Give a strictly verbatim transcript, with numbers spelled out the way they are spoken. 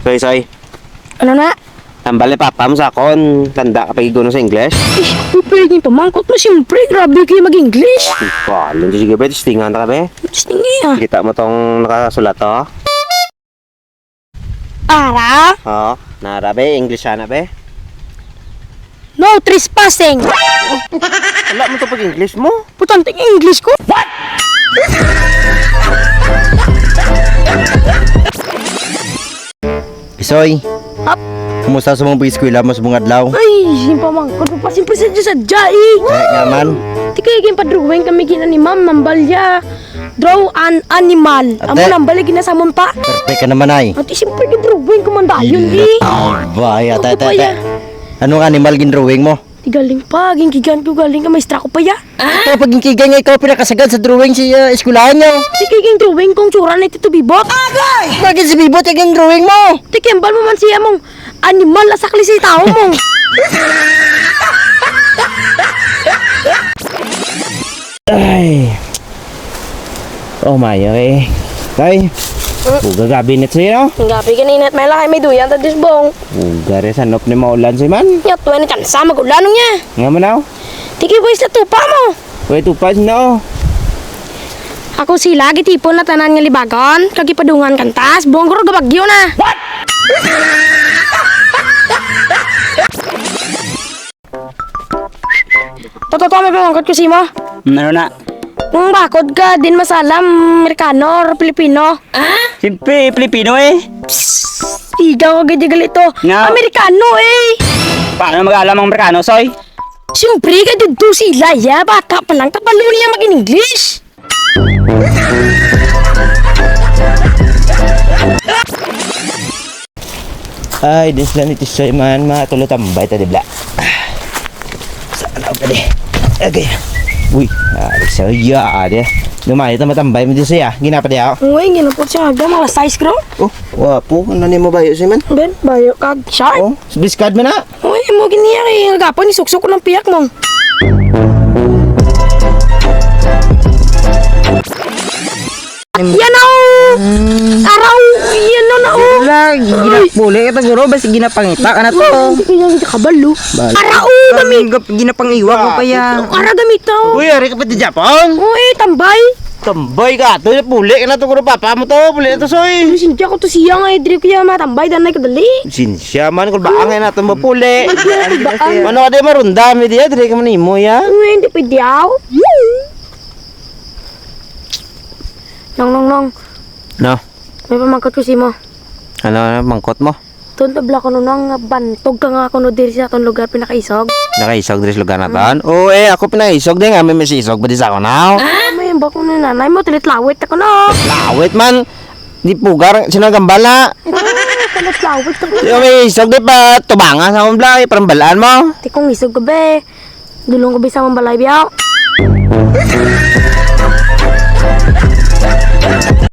Soy, Soy. Ano na? Tambal ni papa mo sa akon, tanda ka pag-iguno sa English? Eh, pwede yung pamangkot mo, siyempre, grabe kayo mag-English. Balon, sige, pre, testingan ta ka, be. Testingan, ah. Kita mo tong nakasulat, oh? Ara? Oo, nara, be, English na, be. No trespassing. Wala mo to pag-English mo. Putante ang English ko. What? Isoy, Hap. Kumusta sa mong pag-eskwela mo sa mong adlaw? Ay, yung pamangkot mo pa, siyempre sa Diyos sadya eh. Kaya nga man. Di kaya yung pa-drawing kami gina ni ma'am, nambalya. Draw an animal. Amo Ate. Nambalya ginasamon pa. Perfect ka naman ay. Ate, siyempre yung drawing ko man dayon eh. Ay, ba, ay, ate, Ako ate, pa ate. Yan. Anong animal gin-drawing mo? Di galing pa, ginkigan ko galing ka, maestra ko pa ya. Ito, pag ginkigan nga ikaw pinakasagad sa drawing si, ah, eskwelahan niyo. Di kay ging-drawing kong tsura ni Tito Bibot. Agay! Bakit si Bibot yung drawing mo? Di kembal mo man siya mong animal, asakli si tao mong. Ay. Oh, mayo eh. Tay, buga gabi nit siya, no? Ang gabi ganina at may lakay may duyan ta disbong. Buga re sanop ni maulan si man. Yat, wala ni tsansa, mag-ulan niya. Nga man, aw? Tigi, boys, na tupa mo. Uy, tupa, sino? Ako sila, gitipon na tanan nga libagon, kag ipadungan kantas, bongkor gabagyo na. What? Totoo, may pamangkot ko simo. Ano na? Kung bakod ka, din masalam, Amerikano or Pilipino? Siyempre, Pilipino eh. Psst, ikaw ka gadi galito. Nga. Amerikano eh. Paano mag-alam ang Amerikano, Soy? Siyempre, ka dito sila, ya. Bata pa lang, kapalo niya mag-English. Ay, di sila ni Tisoy man, mga tulo tambay ta, di bla? Sa ano pa di? Okay. Uy, ari sa iya, ari. Lumayo ta matambay mo di siya. Ginapa di ako? Uy, ginapot siya agam, mga size, bro. Oh, wapo. Ano ni mo bayo si man? Ben, bayo kag short. Oh, biskad man na. Uy, mo giniya kay nagapon, isuksok ko ng piyak mo. Yan na, oh! Mm. Araw! Yan na, na, oh! Wala, ginapuli ka to, guro. Basi ginapangita ka na to. Hindi kaya hindi kabalo. Bal- Araw, oh, Kami dami! gap-, ginapangiwa ko kaya. Ara, gamit na, oh! Uy, ari ka pa di Japon? Uy, tambay! Tambay ka to, puli ka na to, guro. Papa mo to, puli na to, soy. Sinja ko to siya nga, eh, diri ko kaya matambay, danay kadali. Sinsya man, kung baang nga nato mapuli. Ay, kaya kung baang. Ano ka di marunda, mi diya, diri ka manimo, ya? Uy, hindi pwede, aw. Nong, nong, nong. No? May pamangkot ko simo. Ano, ano, mangkot mo? Ton, tabla ko nun nga bantog ka nga kuno diri sa aton lugar pinakaisog. Nakaisog diri sa lugar naton? Oo, eh, ako pinaisog din nga, may masisog pa di sa ako na. Ah, may ba kuno nanay mo, tilit lawit ako no. Lawit man. Di pugar, sino ang gambala? Ah, tilit lawit ako. Di may isog, di pa tubanga sa akong blay, parang balaan mo. Di kong isog ka, be. Dulong ko bisa mong balay, biyaw.